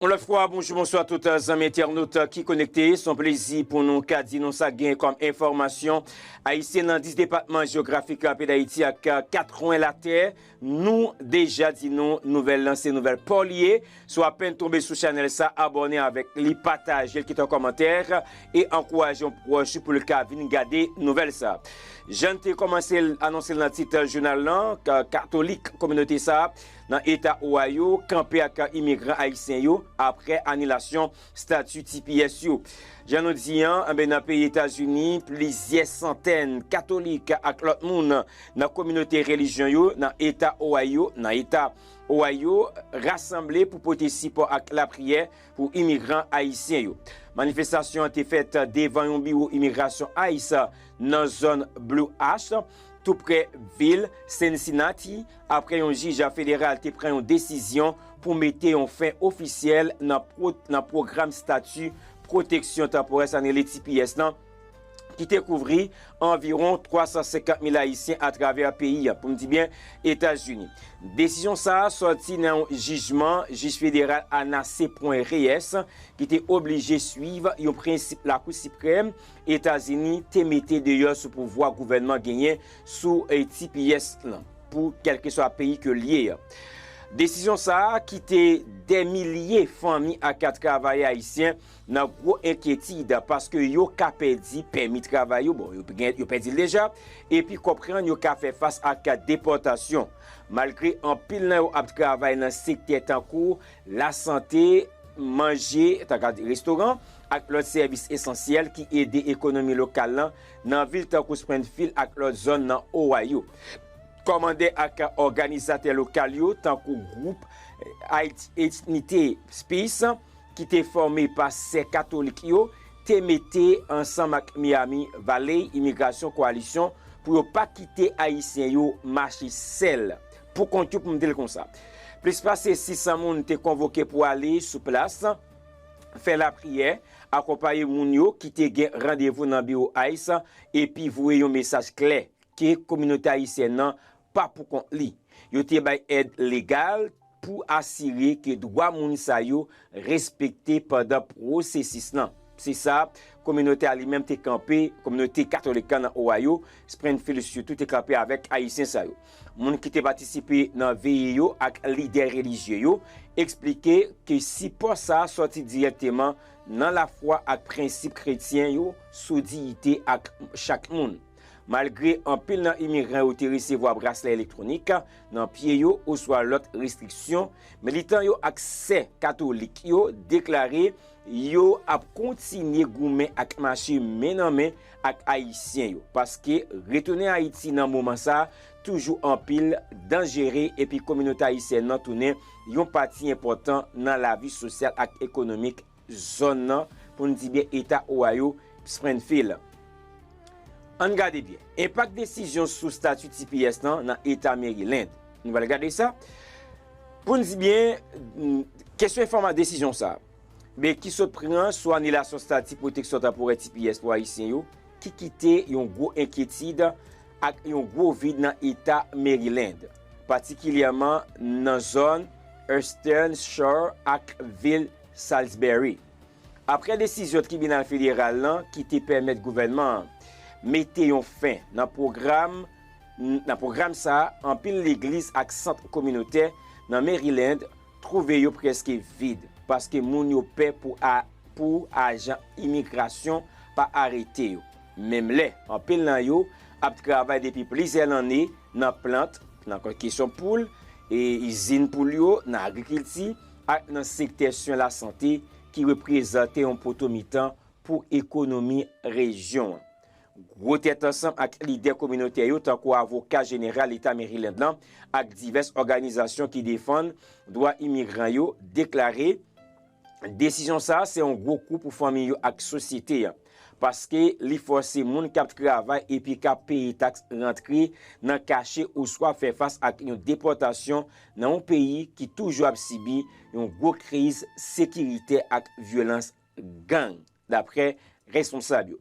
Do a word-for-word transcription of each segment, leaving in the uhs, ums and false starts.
Yon lòt fwa, bonjou, bonswa tout zanmi entènot ki konekte. Se yon plezi pou nou ka di nou sa gen kòm enfòmasyon. Ayisyen nan dis depatman jewografik peyi Dayiti ak kat kwen latè, nou deja di nou nouvèl lan se nouvèl pa w li ye. Si w apèn tonbe sou chanèl sa, abòne avèk li, pataje l, kite yon kòmantè e ankouraje yon pwòch ou pou l ka vin gade nouvèl sa. Jan n te kòmanse anonse l nan tit jounal lan, ka- katolik kominote sa nan eta Ohio kanpe ak imigran ayisyen yo apre anilasyon stati T P S yo. Jan nou di an, enben, nan peyi Etazini, plizyè santèn katolik ak lòt moun nan kominote relijyon yo nan eta Ohio, nan eta Ohio, rasanble pou pote sipò ak lapriyè pou imigran ayisyen yo. Manifestasyon an te fèt devan yon biwo imigrasyon ICE nan zòn Blue Ash, tou prè vil Cincinnati, apre yon jij federal te pran yon desizyon pou mete yon fen ofisyèl nan pwo- nan pwogram stati pwoteksyon tanporè, sa n rele T P S lan, ki te kouvri anviwon twa san senkant mil Ayisyen atravè peyi a, pou m di byen, Etazini. Desizyon sa a sòti nan yon jijman jij federal Ana C. Reyes, ki te oblije swiv yon prensip Lakou Siprèm Etazini te mete deyò sou pouvwa gouvènman genyen sou, eh, T P S lan, pou kèlkeswa peyi ke l ye a. Desizyon sa a kite dè milye fanmi ak travayè ayisyen nan gwo enkyetid, paske yo ka pèdi pèmi travay yo, bon, yo gen- yo pèdi l deja, epi konprann yo ka fè fas ak depòtasyon. Malgre anpil nan yo ap travay nan sektè tankou lasante, manje, ta ka di restoran, ak lòt sèvis esansyèl ki ede ekonomi lokal lan nan vil tankou Springfield ak lòt zòn nan Ohio. Kòmandè ak òganizatè lokal yo, tankou gwoup, eh, Haiti Unity Space, ki te fòme pa sè katolik yo, te mete ansanm ak Miami Valley Imigrasyon Kowalisyon pou yo pa kite Ayisyen yo mache sèl, pou kont yo, pou m di l konsa. Plis pase sis san moun te konvoke pou ale sou plas, fè lapriyè, akonpaye moun yo ki te gen randevou nan biwo ICE, epi voye yon mesaj klè ke kominote ayisyèn nan pa pou kont li. Yo te bay èd legal pou asire ke dwa moun sa yo respekte pandan pwosesis lan. Se sa, kominote a li menm te kanpe, kominote katolik la nan Ohio, Springfield sitou te kanpe avèk Ayisyen sa yo. Moun ki te patisipe nan veye yo ak lidè relijye yo eksplike ke sipò sa a sòti dirèkteman nan lafwa ak prensip kretyen yo sou diyite ak chak moun. Malgre anpil nan imigran yo te resevwa braslè elektwonik nan pye yo oswa lòt restriksyon, militan yo ak sè katolik yo deklare yo ap kontinye goumen ak mache men nan men ak Ayisyen yo, paske retounen Ayiti nan moman sa a toujou anpil danjere, epi kominote ayisyèn nan tounen yon pati enpòtan nan lavi sosyal ak ekonomik zòn nan, pou n di byen eta Ohio, Springfield. Ann gade byen. Enpak desizyon sou stati T P S lan nan eta Maryland. Nou pral gade sa. Pou n di byen, mm, kesyon enfòma desizyon sa a. Men ki sot pran sou anilasyon stati pwoteksyon tanporè T P S pou Ayisyen yo, ki kite yon gwo enkyetid ak yon gwo vid nan eta Maryland, patikilyèman nan zòn Eastern Shore ak vil Salisbury. Apre desizyon tribinal federal lan ki te pèmèt gouvènman an mete yon fen nan pwogram, nan pwogram sa a, anpil legliz ak sant kominotè nan Maryland twouve yo prèske vid, paske moun yo pè pou a, pou ajan imigrasyon pa arete yo. Menm lè anpil nan yo ap travay depi plizyè lanne nan plant, nan kesyon poul, e izin poul yo, nan agrikilti ak nan sektè swen lasante ki reprezante yon poto mitan pou ekonomi rejyon an. Gwo tèt ansanm ak lidè kominotè yo, tankou avoka jeneral eta Maryland lan ak divès òganizasyon ki defann dwa imigran yo, deklare desizyon sa a se yon gwo kou pou fanmi yo ak sosyete an, paske li fòse moun k ap travay epi k ap peye taks rantre nan kache oswa fè fas ak yon depòtasyon nan yon peyi ki toujou ap sibi yon gwo kriz sekiritè ak vyolans gang, dapre responsab yo.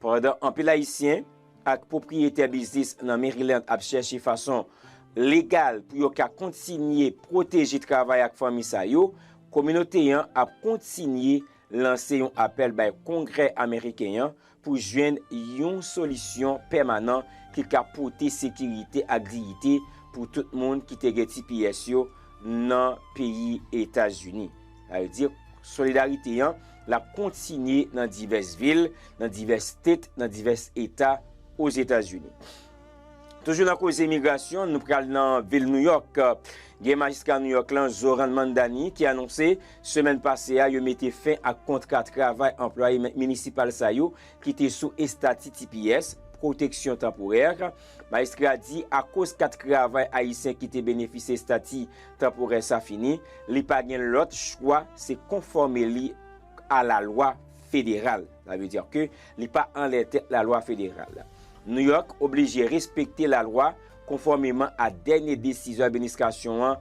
Pandan anpil Ayisyen ak pwopriyetè biznis nan Maryland ap chèche fason legal pou yo ka kontinye pwoteje travay ak fanmi sa yo, Kominote an ap kontinye lanse yon apèl bay Kongrè ameriken an pou jwenn yon solisyon pèmanan ki ka pote sekirite ak diyite pou tout moun ki te gen T P S yo nan peyi Etazini. Sa vle di, solidarite an, l ap kontinye nan divès vil, nan divès state, nan divès eta Ozetazini. Toujou nan koze imigrasyon, nou pral nan vil Nouyòk. Gen majistra Nouyòk lan, Zohran Mamdani, ki anonse semèn pase a yo mete fen ak kontra travay anplwaye mi- minisipal sa yo ki te sou estati T P S, pwoteksyon tanporè. Majistra di akoz kat travay ayisyen ki te benefisye estati tanporè sa fini, li pa gen lòt chwa, se konfòme li a lalwa federal. Sa vle di ke li pa anlè tèt lalwa federal. Nouyòk oblije respekte lalwa konfòmeman a dènye desizyon administrasyon an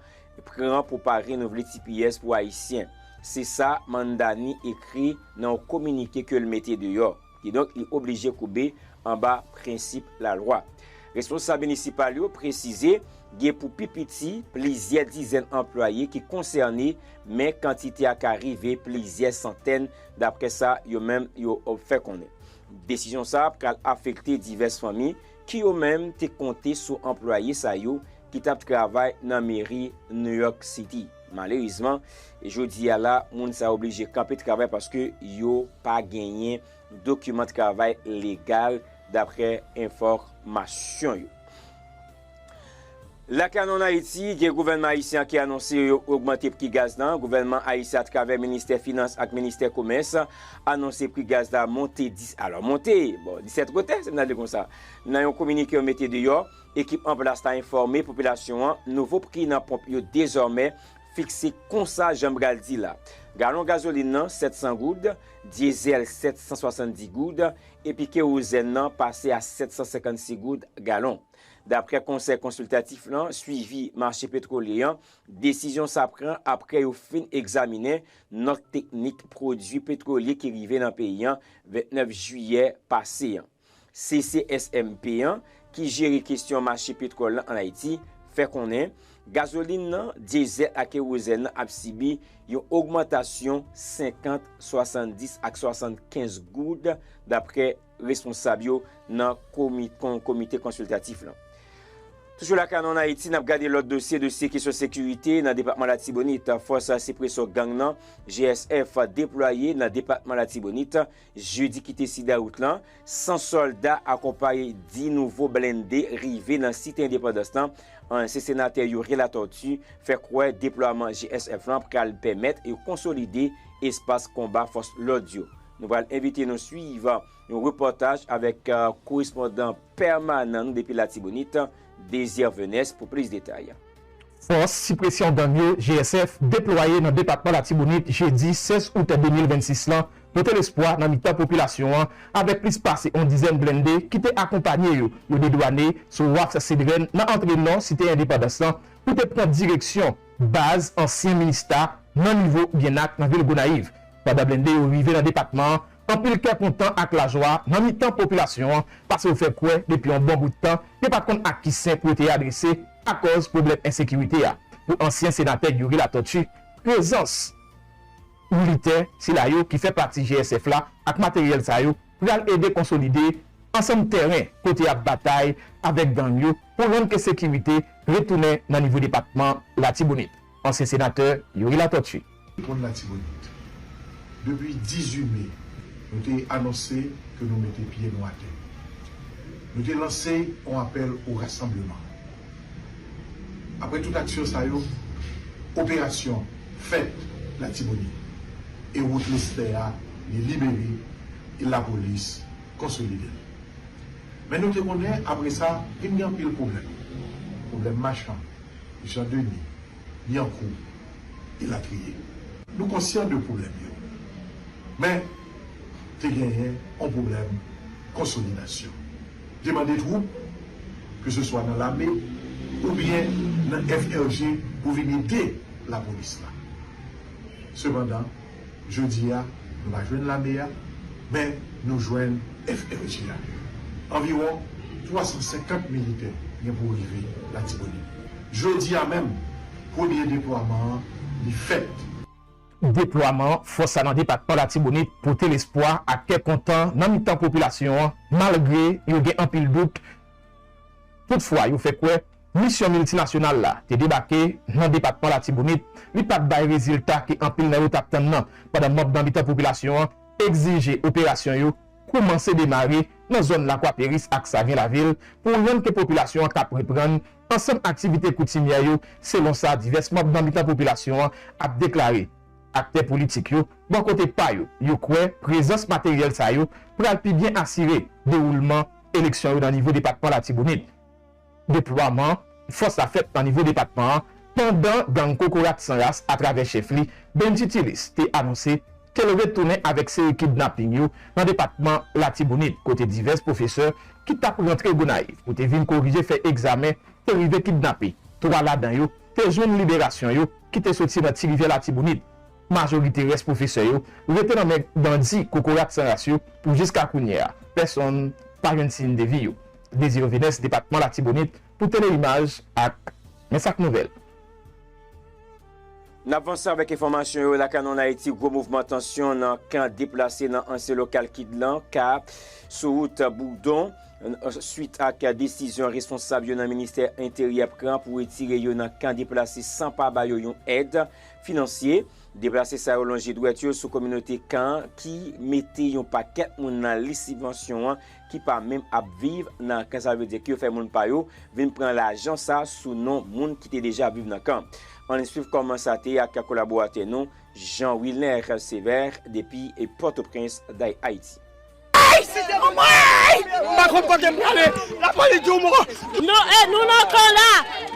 pran pou pa renouvle T P S pou Ayisyen. Se sa Mamdani ekri nan yon kominike ke l mete deyò. Kidonk, li oblije koube anba prensip lalwa. Responsab minisipal yo presize gen pou pi piti plizyè dizèn anplwaye ki konsène, men kantite a ka rive plizyè santèn, daprè sa yo menm yo fè konnen. Desizyon sa a pral afekte divès fanmi ki yo menm te konte sou anplwaye sa yo ki t ap travay nan meri New York City. Malerezman, jodi a la, moun sa yo oblije kanpe travay paske yo pa genyen dokiman travay legal, daprè enfòmasyon yo. Lakay nou ann Ayiti, gen gouvènman ayisyen an ki anonse yo ogmante pri gaz lan. Gouvènman ayisyen, atravè Ministè Finans ak Ministè Komès, anonse pri gaz la monte dis, alò, monte, bon, disèt wotè, se m ta di konsa. Nan yon kominike yo mete deyò, ekip an plas la enfòme popilasyon an, nouvo pri nan ponp yo dezòmè fikse konsa, jan m pral di la. Galon gazolin nan, sèt san goud, dyezèl, sèt san swasanndis goud, epi kewozèn nan pase a sèt san senkannsis goud galon. Daprè Konsèy Konsiltatif lan, swivi mache petwolye an, desizyon sa pran apre yo fin egzaminen nòt teknik pwodui petwolye ki rive nan peyi an vennèf jiyè pase an. C C S M P an, ki jere kesyon mache petwòl lan ann Ayiti, fè konnen gazolin nan, dyezèl ak kewozèn nan ap sibi yon ogmantasyon senkant, swasanndis ak swasannkenz goud, daprè responsab yo nan komi- kon- komite konsiltatif lan. Toujou lakay nou ann Ayiti, n ap gade lòt dosye, dosye kesyon sekirite nan depatman Latibonit. Fòs sipresyon gang nan, G S F, deplwaye nan depatman Latibonit jedi ki te sis dawout lan. San sòlda akonpaye dis nouvo blende rive nan Site Endepandans lan. Ansyen senatè Youri Latortue fè kwè deplwaman G S F lan pral pèmèt yo konsolide espas konba fòs lòd yo. Nou pral envite nou swiv yon repòtaj avèk, eh, korespondan pèmanan nou depi Latibonit, Désir Venès, pou plis detay. Fòs sipresyon gang yo, G S F, deplwaye nan depatman Latibonit jedi sèz out de mil vennsis lan, pote lespwa nan mitan popilasyon an, avèk plis pase yon dizèn blende ki te akonpanye yo. Yo dedwane sou Waf Sedrèn nan antre nò Site Endepandans lan pou te pran direksyon baz ansyen Minista nan nivo Byenak nan vil Gonayiv. Pandan blende yo rive nan depatman an, anpil kè kontan ak lajwa nan mitan popilasyon an, paske yo fè kwè depi yon bon bout tan, yo pa t konn ak ki sen pou yo te adrese akòz pwoblèm ensekirite a. Pou ansyen senatè Youri Latortue, prezans militè sila yo ki fè pati G S F la ak materyèl sa yo pral ede konsolide ansanm tèren kote y ap batay avèk gang yo pou rann ke sekirite retounen nan nivo depatman Latibonit. Ansyen senatè Youri Latortue. Moun Latibonit. Depi dizuit me, nou te anonse ke nou mete pye nou atè. Nou te lanse yon apèl o rasanbleman. Apre tout aksyon sa yo, operasyon fèt Latibonit. E wout Lestè a, li libere, e lapolis konsolide l. Men nou te konnen, apre sa, vin gen anpil pwoblèm. Pwoblèm Machan, Jan Deni, Lyankou, elatriye. Nou konsyan de pwoblèm yo. Men, te genyen yon pwoblèm konsolidasyon. Demande twoup, keseswa nan lame, oubyen nan F R G, pou vin ede lapolis la. Sepandan, jodi a, nou pa jwenn lame a, men nou jwenn F R G a. Anviwon twa san senkant militè gen pou rive Latibonit. Jodi a menm, premye deplwaman an, li fèt. Deplwaman fòs la nan depatman Latibonit pote lespwa ak kè kontan nan mitan popilasyon an, malgre yo gen anpil dout. Toutfwa, yo fè kwè misyon miltinasyonal la te debake nan depatman Latibonit, li pa t bay rezilta ke anpil nan yo t ap tann nan, pandan manm nan mitan popilasyon an egzije operasyon yo koumanse demare nan zòn Lakwaperis ak Sagen Lavil pou rann ke popilasyon an kab reprann ansanm aktivite koutimyè yo, selon sa divès manm nan mitan popilasyon an ap deklare. Aktè politik yo, bò kote pa yo, yo kwè prezans materyèl sa yo pral pi byen asire dewoulman eleksyon yo nan nivo depatman Latibonit. Deplwaman fòs la fèt nan nivo depatman an, pandan gang Kokorat San Ras atravè chèf li, Benji Tilis, te anonse ke l retounen avèk seri kidnaping yo nan depatman Latibonit, kote divès pwofesè ki t ap rantre Gonayiv pou te vin korije fè egzamen te rive kidnape. Twa ladan yo te jwenn liberasyon yo ki te soti nan Ti Rivyè Latibonit. Majorite rès pwofesè yo rete nan men bandi Kokorat San Ras yo pou jiska kounye a. Pèsonn pa jwenn siy de vi yo. Désiré Venès, depatman Latibonit, pou Tele Imaj ak Mesak Nouvèl. N ap vanse avèk enfòmasyon yo. Lakay nou ann Ayiti, gwo mouvman tansyon nan kan deplase nan ansyen lokal Kidlan, ka sou wout Boudon, swit ak desizyon responsab yo nan ministè enteryè pran pou retire yo nan kan deplase san pa ba yo yon èd finansye. Deplase sa yo lonje dwèt yo sou kominote kan ki mete yon pakèt moun nan lis sibvansyon an ki pa menm ap viv nan kan, sa vle di ke yo fè moun pa yo vin pran lajan sa sou non moun ki te deja ap viv nan kan. Ann swiv kòman sa te ye ak kolaboratè nou, Jean Wilner Sévère, depi Pòtoprens, Day Ayiti. Anmwey! M pa konn kote m prale. Lapolis di w mò. Nou, e, nou nan kan la.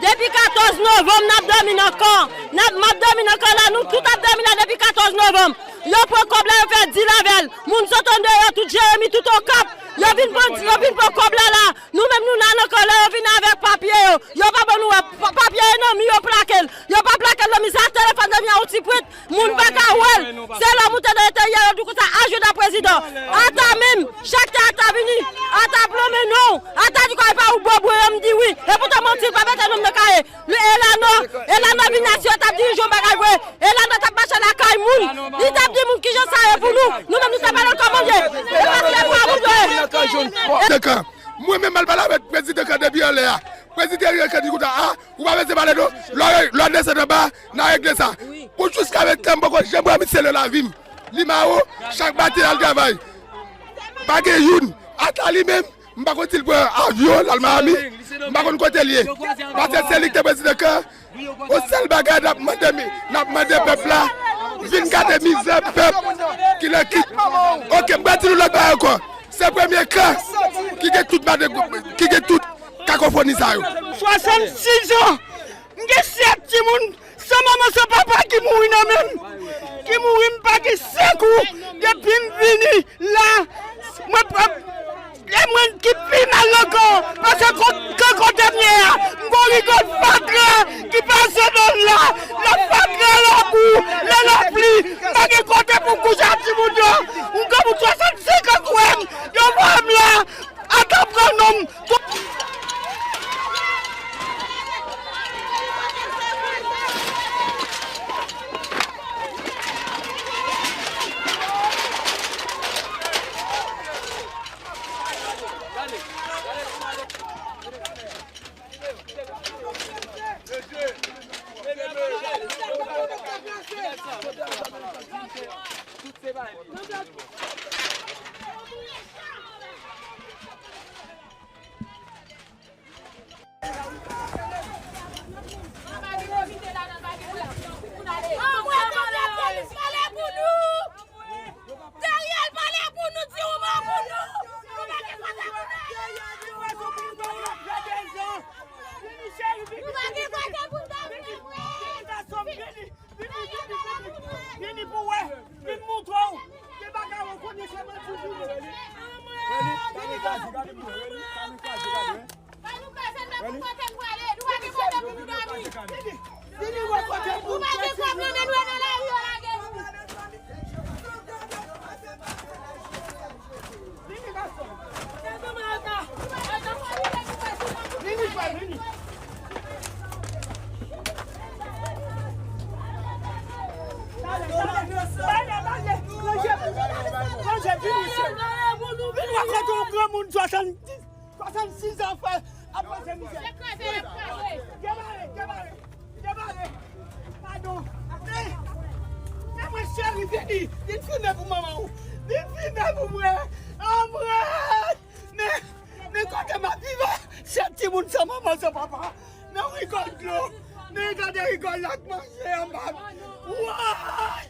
Depi katòz novanm, n ap dòmi nan kan. N ap, m ap dòmi nan kan la. Nou tout ap dòmi la depi katòz novanm. Yo pran kòb la, yo fè dil avè l. Moun sot andeyò, tout Jeremi, tout Okap. Yo vin pran, yo vin pran kòb la la. Nou menm, nou la nan kan la, yo vin avèk papye yo. Yo pa ban nou wè pa-, papye yo nan mi, yo plake l. Yo pa plake l nan mi, se a telefòn nan mi a yon ti pwit. Moun pa ka wè l. Se lè w moute nan enteryè, yo di w konsa, ajida prezidan. Ata menm, chak te ata vini, ata plonmen non w, ata di kòb pa ou bò bwe yo, m di wi. E poutan manti, l pa mete non m nan kaye. Elano, Elano vin asye, t ap dirije yon bagay vre. Elano t ap mache lakay moun. Li t ap di moun kijan sa ye pou nou. Nou menm nou t ap ale kòmande. E pa se pou moun yo ye. Mwen menm m al pale avèk prezidan kan depi anlè a. Prezidan kan di konsa, a, ou pa bezwen pale non. Lè w desann anba, n a regle sa. Pou jiska mentnan m poko janm wè misye nan lavi m. Li mawo, chak maten l al travay. Pa gen youn. Ata li menm, m pa konn si l pran avyon, l al Miami. M pa konn kote l ye. Paske se li ki te prezidan kan. Yon sèl bagay n ap mande, n ap mande pèp la, vin gade mizè pèp ki nan kit. Oke, m pral di nou lòt bagay ankò. Se premye kan ki gen tout mande, ki gen tout kakofoni sa yo. Swasannsis an, m gen sèt timoun san manman san papa ki mouri nan men m, ki mouri m pa gen senk ou depi m vini la. Mwen pran E mwen ki pi mal ankò, paske kan kote m ye a, m gon rigòl fatra ki pase nan la, la fatra labou, la lapli, m pa gen kote pou m kouche ak timoun yo, m gen pou swasannsenk an kouwè m, yo voye m la, ata pran non m. Anmwey, Ariel, pale pou nou! Ariel, pale pou nou! Di yon mo pou nou! Nou pa gen kote pou nou dòmi! Nou pa gen kote pou nou dòmi, anmwey! Vini, vini, vini, vini, vini pou wè, vin montre w. Gen bagay ou konnen se manti vini. Moun swasanndiz, swasannsis an fè ap pase mizè. Debare, debare, debare. Padon. Men, men mwen cheri vini. Li fimen pou manman ou. Li fimen pou mwen. Anmwey! Men, men kote m ap viv a? Sèt timoun san manman, san papa. Nan rigòl dlo. Men gade rigòl la k manje anba. Woy!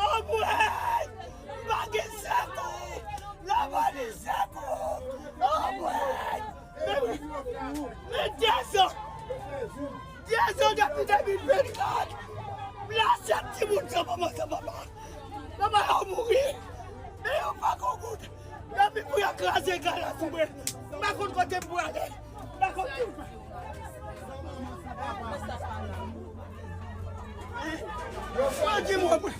Anmwey! M pa gen sekou! Lapolis sekou! Anmwey! Men, men dèzan! Dèzan depi de mil vennkat! M la sèt timoun san manman, san papa. Manman yo mouri. Men yo pa gon goud. Depi pou yo kraze galas mwen, m pa konn kote m prale. M pa konn ki. Yo di mwen, mwen.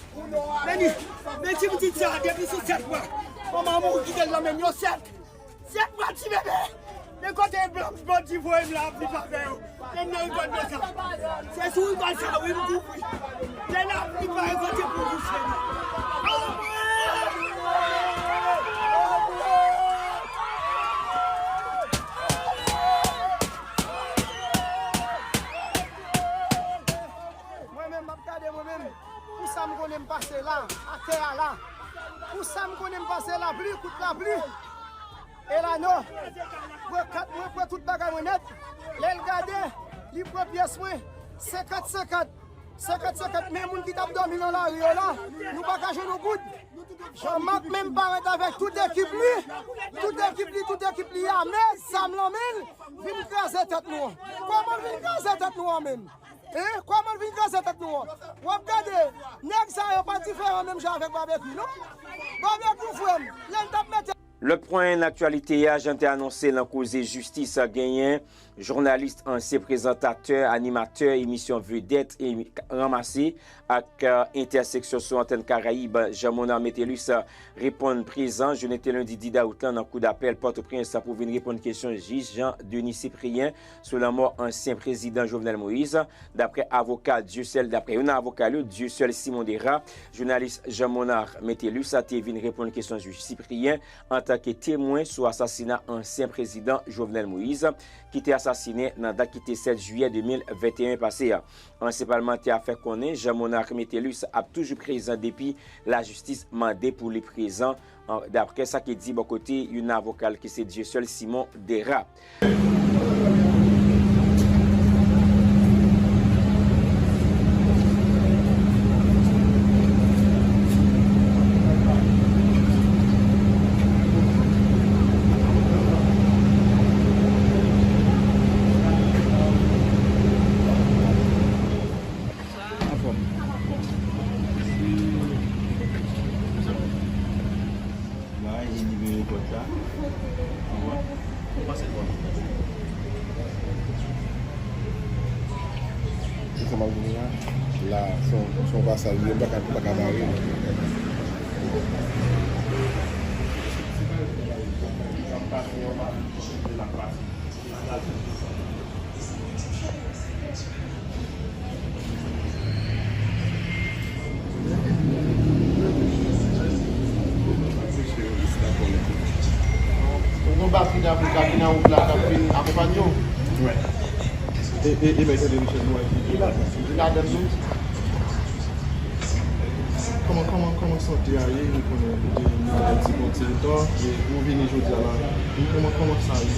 Men, men ti pitit sa, depi sou sèt mwa. Manman mouri kite l nan men yo sèt. Sèt mwa ti bebe. Men kote blan, blan ti voye m la ap viv avè yo. Men nan rigòl de sa. Se sou rigòl sa wi m kouvri. Lè la ap viv pa kote pou kouche. Mwen menm, m ap gade mwen menm. Pou sa m konnen m pase la, atè a la. Pou sa m konnen m pase lapli, kout lapli. Elano, pran kat mwen, pran tout bagay mwen nèt. Lè l gade, li pran pyès mwen, senkant senkant. Senkant senkant, men moun ki t ap dòmi nan lari yo la, nou pa ka jwenn yon goud. Jean Marc menm parèt avèk tout ekip li, tout ekip li, tout ekip li ame, zam nan men l, vin kraze tèt nou an. Kòman l vin kraze tèt nou an menm? Hein? Kòman l vin kraze tèt nou an? W ap gade, nèg sa yo pa diferan menm jan avèk Babekyou, non? Babekyou, frè m, lè l t ap mete Lòt pwen nan aktyalite a, jan te anonse nan koze jistis, genyen jounalis, ansyen prezantatè, animatè emisyon Vedèt e Ranmase ak, euh, Entèseksyon sou antèn Karayib, Jean Monard Metellus, euh, reponn prezan jounen te lendi dis dawout lan nan kou dapèl Pòtoprens pou vin reponn kesyon jij Jean Denis Cyprien sou lanmò ansyen prezidan Jovenel Moïse. Daprè avoka Dieuseul, daprè youn nan avoka l yo, Dieuseul Simon Dera, jounalis Jean Monard Metellus te vin reponn kesyon jij Cyprien antanke temwen sou asasina ansyen prezidan Jovenel Moïse, ki te asasinen nan dat ki te sèt jiyè de mil venteyen pase a. Ansyen palmantè a fè konnen Jean Monard Metellus ap toujou prezan depi lajistis mande pou li prezan, an, daprè sa ki di bò kote youn nan avoka l ki se Dieuseul Simon Dera. Anfòm. Bay e libere kòd sa. Ou wè? Ou panse l bon? Se sa m ap di w la. La, se yon, se yon pasaj, yo pa ka, pa ka bare. Ou gon batri davoka ki nan wout la k ap vin akonpanye w? Wi. E, e, e mèt André Michel Noël ki la. Li ladan l tou? Kòman, kòman, kòman sante a ye? Nou konnen ou te malad ti bon ti tan, e ou vini jodi a la. Kòman, kòman sa ye?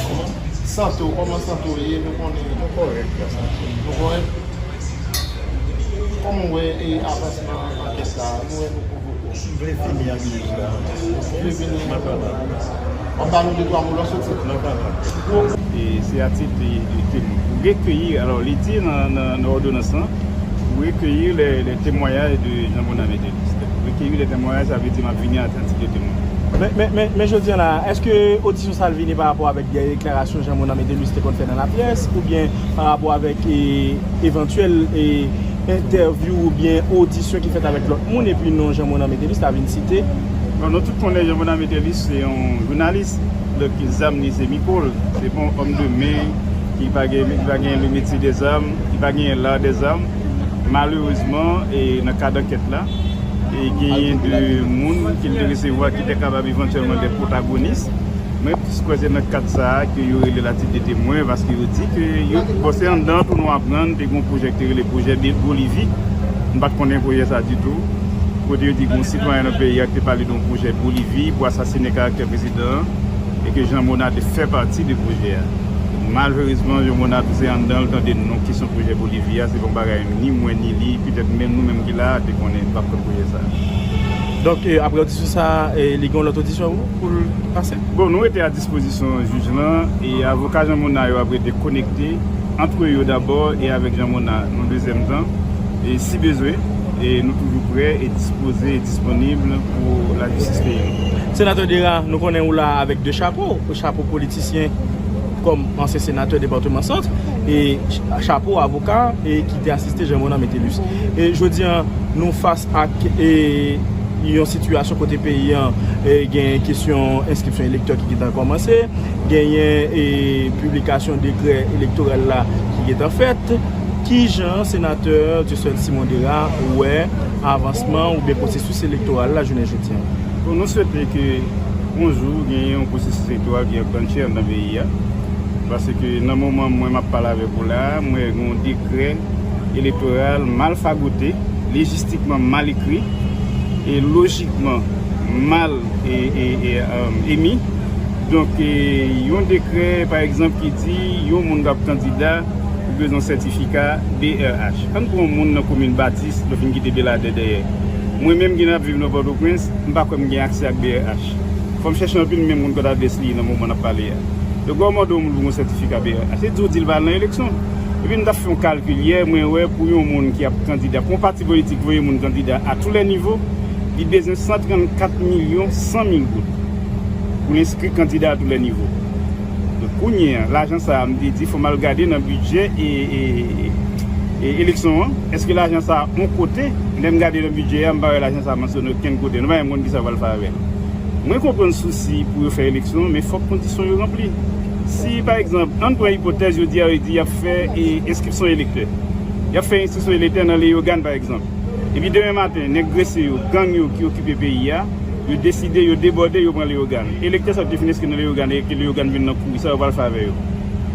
Kòman? Sante w, kòman sante w ye? Nou konnen. Nou kòrèk, nou kòrèk. Kòman w wè, e, avansman ankèt la? Nou wè nou M vle fini ak jij la. M vle fini. M ap travay. W ap ba nou de twa mo lè w soti. M ap travay. E se a tit de, de temwen. Ou rekeyi, alò, li di nan, nan, nan òdonans lan, ou rekeyi les, les témoignages de Jean Monard Metellus. Rekeyi les témoignages, sa vle di m ap vini a tit de temwen. Men, men, men, men jodi a la, èske odisyon sa a vini pa rapò avèk de deklarasyon Jean Monard Metellus te konn fè nan lapyès, oubyen pa rapò avèk, e, evantyèl, e, entèvyou oubyen odisyon ki fèt avèk lòt moun, epi non Jean Monard Metellus ta vin site. Bon, nou tout konnen Jean Monard Metellus se yon jounalis, donk zam li se mikwo l, se pa yon òm de men ki pa gen, ki pa gen le métier des armes, ki pa gen l'art des armes. Malerezman, e nan kad ankèt la, e genyen de moun ke l te resevwa ki te kapab evantyèlman de pwotagonis. Mwen plis kwè se nan kad sa a ke yo rele la Tite de Temwen, paske yo di ke yo, bon, se anndan tou nou aprann, te gen yon pwojè ki te rele pwojè Be-, Bolivi. M pa t konnen pwojè sa ditou. Kote yo di gen yon sitwayen nan peyi a ki te pale de yon pwojè Bolivi pou asasinen karaktè prezidan an, e ke Jean Mona te fè pati de pwojè a. Malerezman, Jean Mona tou se anndan l tande non kesyon pwojè Bolivi a, se pa yon bagay ni mwen ni li, petèt menm nou menm ki la a te konnen, pa t konn pwojè sa a. Donk, e, apre odisyon sa a, e, li gen yon lòt odisyon pou, pou l pase? Bon, nou rete a dispozisyon jij lan, e avoka Jean Mona yo ap rete konekte antre yo dabò e avèk Jean Mona nan dezyèm tan, e si bezwen, e nou toujou prè e dispoze e disponib pou lajistis peyi nou. Senatè Dera, nou konnen ou la avèk de chapo, chapo politisyen kòm ansyen senatè depatman Sant, e ch-, chapo avoka, e ki te asiste Jean Mona Metellus. E jodi a, nou fas ak, e, yon sitiyasyon kote peyi an, e, gen kesyon enskripsyon elektè ki gentan kòmanse, genyen, e, piblikasyon dekrè elektoral la ki gentan fèt. Kijan senatè Dieuseul Simon Dera wè avansman oubyen pwosesis elektoral la jounen jodi a? Bon, nou swete ke yon jou genyen yon pwosesis elektoral ki anklanche anndan peyi a. Paske nan moman mwen m ap pale avèk ou la a, mwen gen yon dekrè elektoral mal fagote, lejistikman mal ekri, e lojikman mal e, e, e, um, emi. Donk, e, yon dekrè, pa egzanp, ki di yon moun k ap kandida, ou bezwen sètifika B R H. Ann pran yon moun nan komin Batis, nou fin kite Beladè dèyè. Mwen menm ki ap viv nan Pòtoprens, m pa kwè m gen aksè ak B R H. Fò m chèche anpil menm moun kot adrès li ye nan moman n ap pale a. Donk, lè w mande yon moun pou yon sètifika B R H, se di w di l pa al nan eleksyon. Epi m t ap fè yon kalkil yè, mwen wè pou yon moun ki ap kandida, pou yon pati politik voye moun kandida à tous les niveaux, li bezwen san trannkat milyon san mil goud pou l enskri kandida à tous les niveaux. Donk, kounye a, lajan sa a, m te di, fò m al gade nan bidjè e, e, e, e eleksyon an. Èske lajan sa a yon kote? Lè m gade nan bidjè a, m pa wè lajan sa a mansyone okenn kote. Nou pa menm konn kisa yo pral fè avè l. Mwen konprann sousi pou yo fè eleksyon, men fòk kondisyon yo ranpli. Si, pa egzanp, ann pran ipotèz, yo di a, yo di y ap fè, e, enskripsyon elektè. Y ap fè enskripsyon elektè nan Leyogàn, pa egzanp. Epi demen maten, nèg grese yo, gang yo ki okipe peyi a, yo deside, yo debòde, yo pran Leyogàn. Elektè sa yo te fin enskri nan Leyogàn, e ke Leyogàn vin nan kouri, sa yo pral fè avè yo?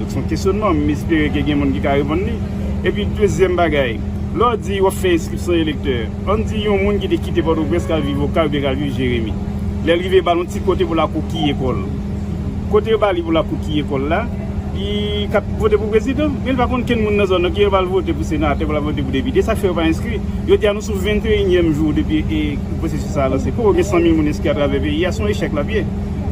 Donk, se yon kesyonman, m espere ke gen moun ki ka reponn li. Epi, dezyèm bagay, lè w di w ap fè enskripsyon elektè, ann di yon moun ki te kite Pòtoprens, k al viv Okay oubyen k al viv Jeremi. Lè l rive, ba l yon ti kote pou l akokiye kò l. Kote yo ba li pou l akokiye kò l la, li k ap vote pou prezidan, men li pa konn kenn moun nan zòn nan, ki yo pral vote pou senatè, pral vote pou depite, sa k fè yo pa enskri. Jodi a, nou sou venteyinyèm jou depi, e, pwosesis sa a lanse. Poko gen san mil moun enskri atravè peyi a, se yon echèk l ap ye.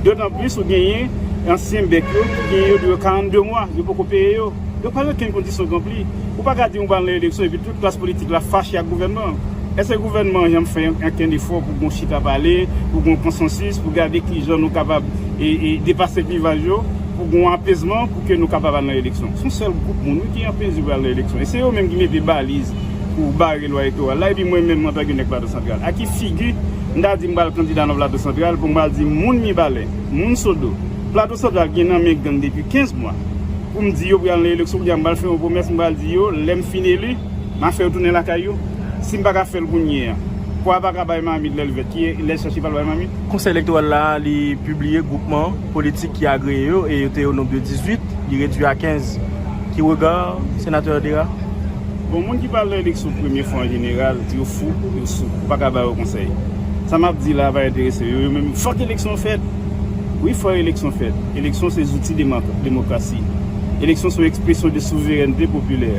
Dotanplis, ou genyen ansyen bèk yo, ki genyen yo de karannde mwa, yo poko peye yo. Yo pa gen okenn kondisyon k ranpli. Ou pa ka di w pral nan eleksyon epi tout klas politik la fache ak gouvènman an. Èske gouvènman an janm fè ankenn efò pou gon chita pale, pou gon konsansis, pou gade kijan nou kapab, e, e, depase klivaj yo, pou gon apezman, pou ke nou kapab al nan eleksyon? Se yon sèl gwoup moun, wi, ki an mezi pou al nan eleksyon. E se yo menm ki mete baliz pou bare lwa elektoral la, epi mwen menm, antanke nèg Plato Santral, a ki figi m ta di m pral kandida nan Plato Santral pou m pral di moun Mibalè, moun Sodo, Plato Santral gen nan men gang depi kenz mwa, pou m di yo pral nan eleksyon, kounye a m pral fè yon pwomès, m pral di yo, lè m fin eli, m a fè yo tounen lakay yo. Si m pa ka fè l kounye a, pwa pa ka bay mamit lè l vèt, ki lè l chache pral bay mamit? Konsèy elektoral la, li pibliye gwoupman politik ki agreye yo, e yo te o nonb de dizuit, li redui a kenz. Ki rega senatè Dera? Bon, moun ki pral nan eleksyon premye fwa an jeneral, yo fou, yo sou. Ou pa ka ba yo konsèy. Sa m ap di la pa enterese yo. Yo menm, fòk eleksyon fèt. Wi, fò eleksyon fèt. Eleksyon se zouti dema-, demokrasi. Eleksyon se yon ekspresyon de souverènte popilè.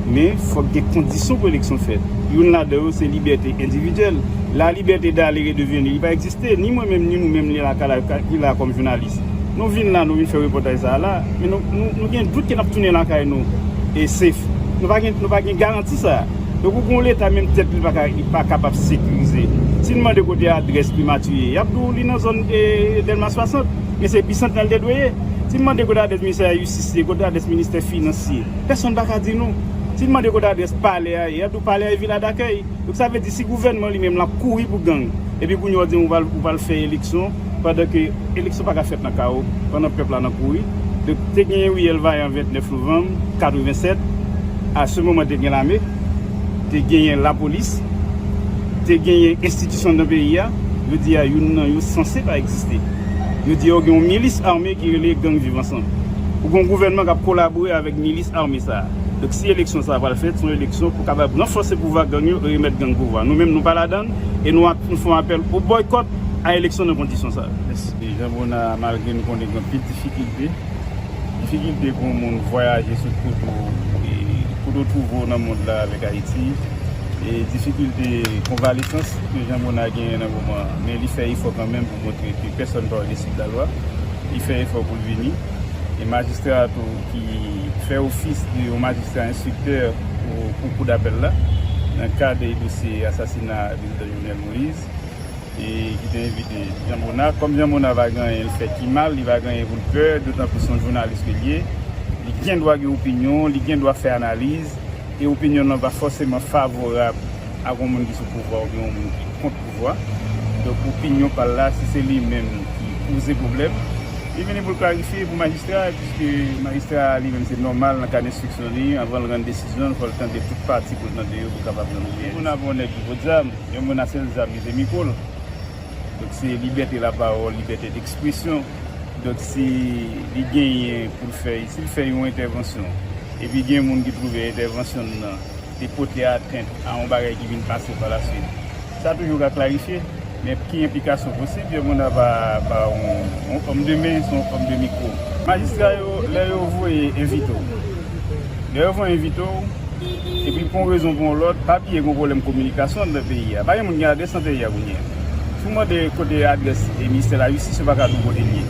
Men, fòk gen kondisyon pou eleksyon fèt. Youn ladan yo se libète endividyèl. La liberté d'aller et de venir, li pa egziste. Ni mwen menm, ni nou menm, ni la, ki la, ki la kòm jounalis. Nou vin la, nou vin fè repòtaj sa a la, men nou, nou, nou gen dout ke n ap tounen lakay nou e safe. Nou pa gen, nou pa gen garanti sa a. Donk, ou gen yon Leta, menm tèt li pa ka, li pa kapab sekirize. Si n mande kote adrès primati ye, y ap di w li nan zòn, e, Dèlma swasant. Men se Bisant nan l te dwe ye. Si n mande kote adrès ministè lajistis ye, kote adrès ministè finans ye, pèsonn pa ka di nou. Si n mande kote adrès palè a ye, y ap di w palè a e vila dakèy. Donk, sa vle di, si gouvènman li menm l ap kouri pou gang, epi kounye a w di m ou pral, ou pral fè eleksyon, pandan ke eleksyon pa ka fèt nan kawo, pandan pèp la nan kouri. Donk, te genyen riyèl Vayan ventnèf novanm katrevennsèt, a se moman te gen lame, te genyen lapolis, te genyen enstitisyon nan peyi a, yo di a youn nan yo sanse pa egziste. Yo di yo gen yon milis ame ki rele Gang Viv Ansanm. Ou gen yon gouvènman k ap kolabore avèk milis ame sa a. Donk, si eleksyon sa a pral fèt, se yon eleksyon pou kapab ranfòse pouvwa gang yo e remèt gang pouvwa. Nou menm, nou pa ladan l e nou ap, nou fè yon apèl o bòykòt a eleksyon nan kondisyon sa a. Mèsi. Jean Bonnat, malgre nou konnen gen anpil difikilte, difikilte pou yon moun vwayaje sot kote w, e, kote w twouve w nan mond la avèk Ayiti, e difikilte konvalesans ke Jean Bonnat genyen nan moman, men li fè efò kanmenm pou montre ke pèsòn pa yo desi de lalwa. Li fè efò pou l vini. E majistra a tou ki fè ofis de yon majistra enstriktè pou, pou kou dapèl la, nan kad dosye asasina prezidan Jovenel Moïse, e ki te envite Jean Bonnat. Kòm Jean Bonnat pa gen anyen l fè ki mal, li pa gen anyen pou l pè, dotan plis se yon jounalis ke l ye. Li gen dwa gen opinyon, li gen dwa fè analiz, e opinyon l lan pa fòseman favorab ak yon moun ki sou pouvwa oubyen yon moun ki kont pouvwa. Donk, opinyon pa l la, si se li menm ki poze pwoblèm, li vini pou l klarifye pou majistra a, piske majistra a li menm se nòmal nan kad enstriksyon li, anvan l rann desizyon l, fò l tande tout pati pou l tande yo pou l kapab rann opinyon. Jean Bonnat pa yon nèg ki pot zam. Jean Bonnat sèl zam li se mikwo l. Donk, se libète lapawòl, libète dekspresyon. Donk, si li genyen pou l fè, si l fè yon entèvansyon, epi gen moun ki twouve entèvansyon l lan te pote atent a yon bagay ki vin pase pa la swit, sa toujou ka klarifye. Men ki enplikasyon posib, Jean Bonnat pa, pa yon, yon òm de men, se yon òm de mikwo. Majistra yo, lè yo voye envite w, lè yo voye envite w, epi pou yon rezon pou yon lòt, pa bliye gen yon pwoblèm kominikasyon anndan peyi a. Pa gen moun gen adrès nan peyi a kounye a. Si w mande kote adrès e ministè lajistis, yo pa ka di w kote l ye.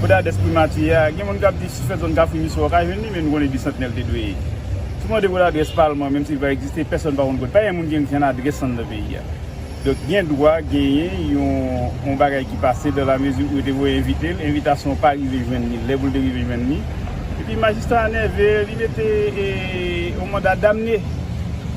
Kote adrès primati a, gen moun k ap di si w fè zòn Kafou Miswa w ka jwenn li, men nou konnen Bisantnè l te dwe ye. Si w mande kote adrès palman, menm si l pa egziste, pèsonn pa konn kote. Pa gen moun gen, gen adrès anndan peyi a. Donk, gen dwa genyen yon, yon bagay ki pase dans la mesure où yo te voye envite l, envitasyon an pa rive jwenn li lè pou l te rive jwenn li. Epi majistra a nève, li mete, e, yon manda damne.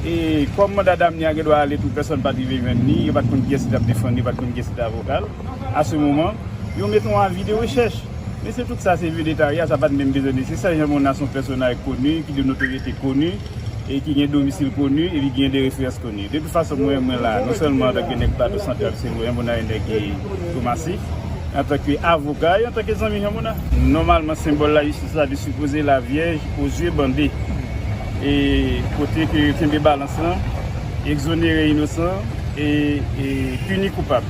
E kòm manda damne a gen dwa ale tou, pèsonn pa t rive jwenn li, yo pa t konn kiyès ki t ap defann li, yo pa t konn kiyès ki t avoka l. A se moman, yo mete yon avi de rechèch. Men se tout sa, se vye detay a, sa pa t menm bezwen nesesè. Jean Bonnat se yon pèsonaj koni, ki de notoryete koni, e ki gen domisil koni, epi ki gen de referans koni. De tout fason, mwen, mwen la, non sèlman antanke nèg Plato Santral, se Jean Bonnat, nèg Tomasik, antanke avoka, e antanke zanmi Jean Bonnat. Nòmalman, senbòl lajistis la te sipoze la Vierge aux yeux bandés. E kote ke yo kenbe balans lan, egzonere inosan, e, e pini koupab.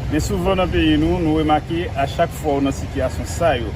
Men souvan nan peyi nou, nou remake a chak fwa w nan sitiyasyon sa yo,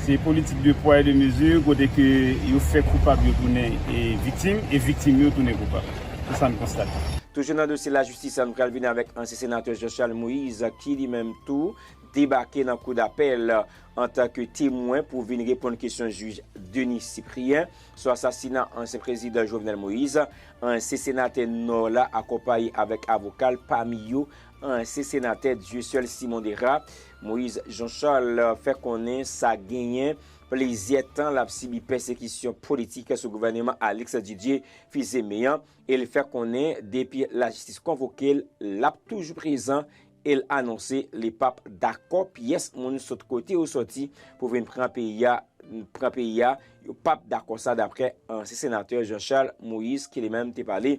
se politik de pwa e de mezi kote ke yo fè koupab yo tounen, e, viktim, e viktim yo tounen koupab. Se sa n konstate. Toujou nan dosye lajistis, nou pral vini avèk ansyen senatè Jean Charles Moïse, ki li menm tou debake nan kou dapèl antanke temwen pou vin reponn kesyon jij Denis Cyprien sou asasina ansyen prezidan Jovenel Moïse. Ansyen senatè Nò la, akonpaye avèk avoka l, pami yo ansyen senatè Dieuseul Simon Dera. Moïse Jean Charles fè konnen sa genyen plizyè tan l ap sibi pèsekisyon politik sou gouvèneman Alex Didier Fils-Aimé an, e l fè konnen depi lajistis konvoke l, l ap toujou prezan, e l anonse li p ap dakò pyès moun sot kote yo sòti pou vin pran peyi a, pran peyi a, yo p ap dakò sa, daprè ansyen senatè Jean Charles Moïse, ki li menm te pale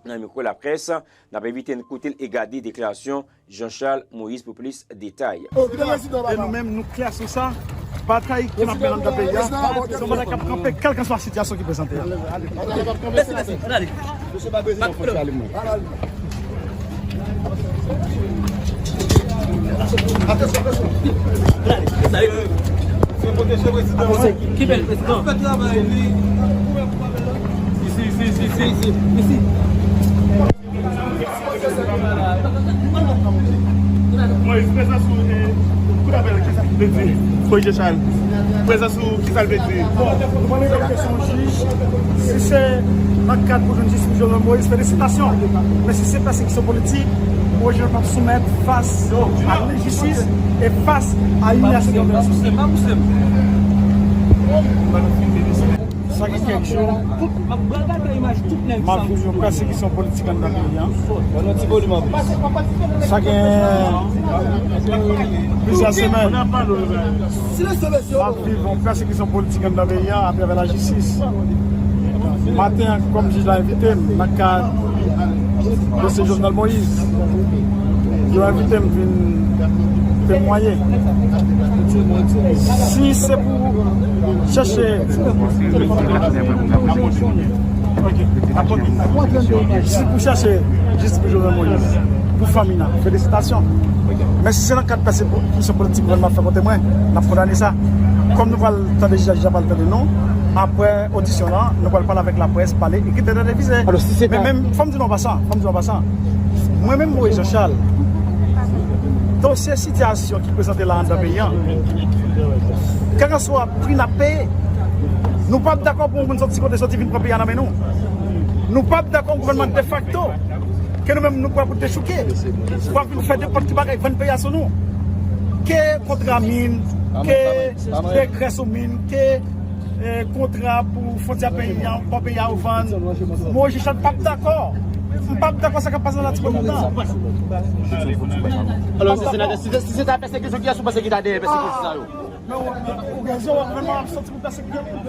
nan mikwo laprès. N ap envite n koute l e gade deklarasyon Jean Charles Moïse pou plis detay. E nou menm, nou klè sou sa. Batay ki n ap mennen anndan peyi a, se yon batay k ap kanpe kèlkanswa sitiyasyon ki prezante a. Mèsi, mèsi. Ann ale. Mesye pa bezwen fòse ale mwen. Ki bèl prezidan. Isi, isi, isi, isi, isi. Moïse, prezans ou, eh, kou dapèl, kisa l vle di? Korije sa. Prezans ou, kisa l vle di? Bon, nou konnen ke se yon jij. Si se nan kad pou jwenn jistis pou Jovenel Moïse, felisitasyon. Men si se pèsekisyon politik, Moïse Jean p ap soumèt fas a lenjistis e fas a imilyasyon. Sa gen kèk jou, m ap viv yon pèsekisyon politik anndan peyi a. Sa gen plizyè semèn, m ap viv yon pèsekisyon politik anndan peyi a atravè lajistis. Maten an, kòm jij la envite m nan kad dosye Jovenel Moïse, yo envite m vin temwaye. Si se pou chache, si pou chache jistis pou Jovenel Moïse, pou fanmi nan, felisitasyon. Men si se nan kad pèsekisyon politik gouvènman ap fè kont mwen, n ap kondane sa. Kòm nou pral tande jij la, jij la pral tande nou, apre odisyon lan, nou pral pale avèk laprès, pale, ekri tèt televize. Men menm, fò m di nou an pasan, fò m di nou an pasan, mwen menm, Moïse Jean Charles, dosye sitiyasyon ki prezante la anndan peyi an, kèlkanswa pri n ap peye, nou p ap dakò pou yon moun soti kote soti vin pran peyi a nan men nou. Nou p ap dakò yon gouvènman defakto ke nou menm nou pran pou dechouke, pou ap vin fè nenpòt ki bagay, vann peyi a sou nou. Ke kontra min, ke dekrè sou min, ke eh, kontra pou fwontyè peyi a, pò peyi a ou vann. Moyiz Richard p ap dakò. M p ap dakò sa k ap pase nan Latibonit la. Alò, si se, si se ta pèsekisyon, kiyès ou panse ki ta dèyè pèsekisyon sa yo? Men ou, ou gen rezon, gouvènman ap soti pou pèsekite moun.